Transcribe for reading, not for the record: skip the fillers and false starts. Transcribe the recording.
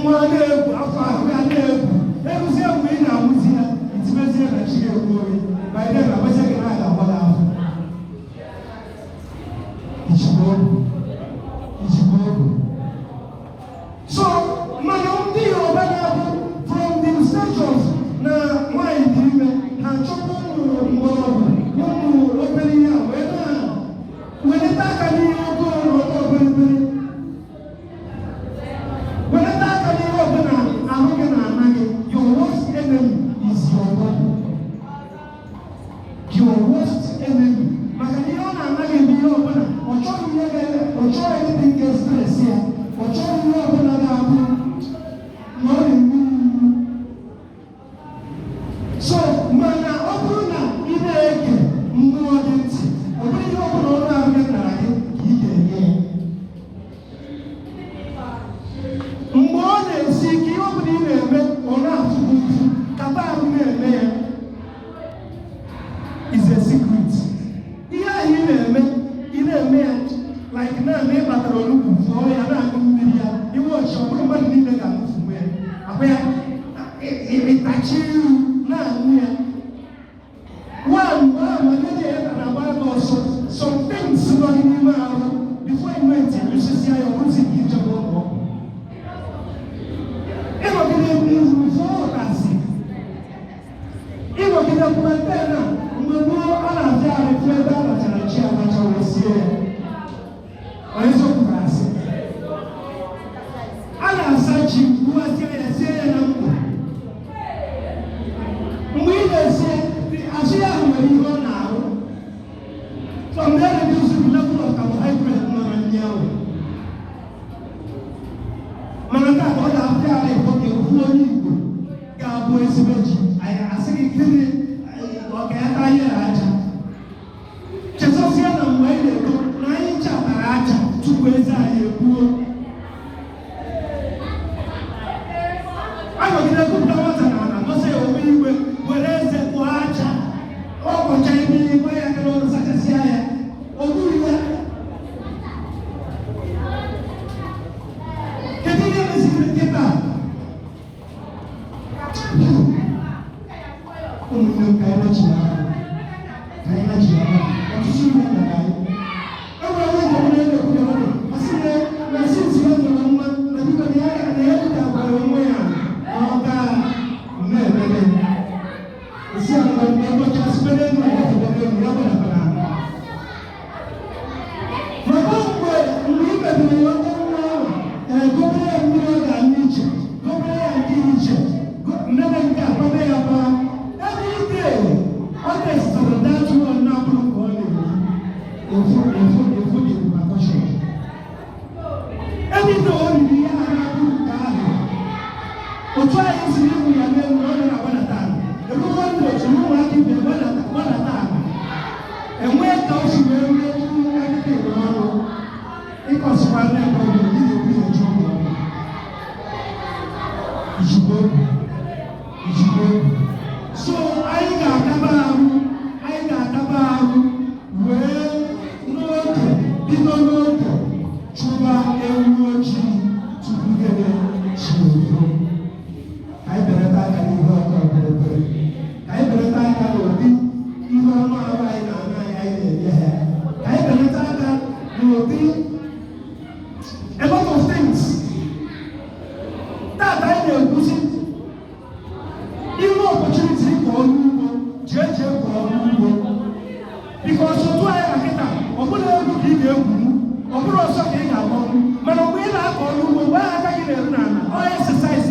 Nwa na-egwu afọ ahụ ya na-egwu eruzie mgbe ị na-amụzi ya, itibezie na chi egwu oyi. By then agbazie gị na a ga-agba gị afọ. Ijikwa ogu, ijikwa ogu. So mana ndị Yoruba na-abụ from the stage of na nwaanyị dị ime, ha chọkwa ụmụ mgbọrọgwụ, ụmụ obere ihe a wee na welite aka n'ihe ọkụ ọtọ obere, welite aka n'ihe ọbụla ahụ gị na-ana gị. Your worst enemy is your body, your worst enemy, maka na ihe ọ na-ana gị bụ ihe ọbụla ọ chọghị, ihe ga ọ chọghị, anything ga stress ya, ọ chọghị ihe ọbụla ga-abụ na ọ na-egbu mgbu. So mana ọ bụrụ na ị na-ege mmụọ gị ntị, ọ bụrụ ihe ọbụla ọrụ ahụ gị nara gị ka ị ga-enye ya. Mgbe ọ na-esi ike, ihe ọbụla ị na-eme ọ na-afụ gị ụfụ, kata ahụ na-eme ya is a secret. Ihe ahụ ị na-eme, ị na-eme ya like naanị ịkpatara onugbu, fụọ ya, na-aṅụ mmiri ya, iwe ọchị. Ọ bụrụ mmadụ niile ga-aṅụfu ya akwa ya, ịtachi iru na-aṅụ ya. One, mgbe ahụ malaria ya na-agba gị ọsọ, some things nọ gị n'ime ahụ, before you know it, erusisia ya, ọ bụrụzi ka ije n'ụlọ ọgwụ. Ịnọgide fụọ ụtasị, ịnọgide plantain a, mgbe gboo a na-afịa arụ fụ ebe a bachara ji abacha wee sie ya. Ọ eziokwu ka asị? A na-asa ji, gbuwasie ya, sie ya na mkpụ. Mgbe ị na-esi, azụ ya ahụ nwere ihe ọ na-arụ. From there, reduce the level of carbohydrate nọ na nri ahụ. Mana nke a ka ọ ga-afịa ara ịfọ ka ofu onye Igbo ga-abụ ezigbo ji. Anyị asị gị gịnị? Ọ ka ya taa ihe na aja. Chezọzie na mgbe anyị na-eto na anyị chatara aja tupu eze anyị ekwuo. Anọgide gụpụta nwata na ala gosi ya ome igwe, were eze kpụọ aja, ọ kọcha ime igwe ya gara ọrụ, sachasịa ya, o gburu ya. Kedu ihe meziri nkịta? Ụmụnne m, ka anyị na-echi ya, ka anyị na-echi ya. Ọtụtụ ihe mere anyị enwere onye njem na-ekwu ya ọdụ, asị na na since ya mụrụ nwa na biko na ya na ya dịka gwara onwe ya na ọ ga na-emebe esi ya mgbe mgbe ngọcha site n'elu agafebe n'elu ya gbadabara ala. Maka mgbe mgbe ị mebiri ya ọkụ nwa ahụ, ee, gobere ya mmiri ọ ga-aṅụ iche, gobere ya nke iche, mmebe nke a, kwabe ya kwa. Every day ọ testụrụ that one na-abụrụ ka ọ na-eri efu efu efu the repercussion. Every day o riri ihe a na-abụrụ nke ahụ, otu anyị siri ịhụ ya n'elu na ọ na-agbadata ala. Eruo ndị otu ụmụaka ibe gbadata gbadata ala, enwee ka o si wee rue akịka ịrụ ọrụ ịkọsịkwa nne problem ị ga-ekwu ya eju ụlọ ọgwụ. Ijikwa obi, ijikwa obi. So anyị ga-akaba ahụ, anyị ga-akaba ahụ wee n'oge, bido n'oge chụba ewu ojii tupu gịnị? Chi efo. Ka anyị belata aka n'ihe ọtọ bịrịbịrị, ka anyị belata aka n'ụdị ihe ọnụ ahụ anyị na-ana anyị, anyị na-enye ha, ka anyị belata aka n'ụdị a lot of things. Tata anyị na-ekwuzi inwe opportunity ịkọ ọrụ ugbo, jee jee kọọ ọrụ ugbo, because otu anyị na kịta, ọ bụrụ egwu ka ị ga-egwu, ọ bụrụ ọsọ ka ị ga-agbanwu, mana mgbe ị na-akọ ọrụ ugbo, mgbe ahụ aka gị na-eru n'ala, ọ exercise.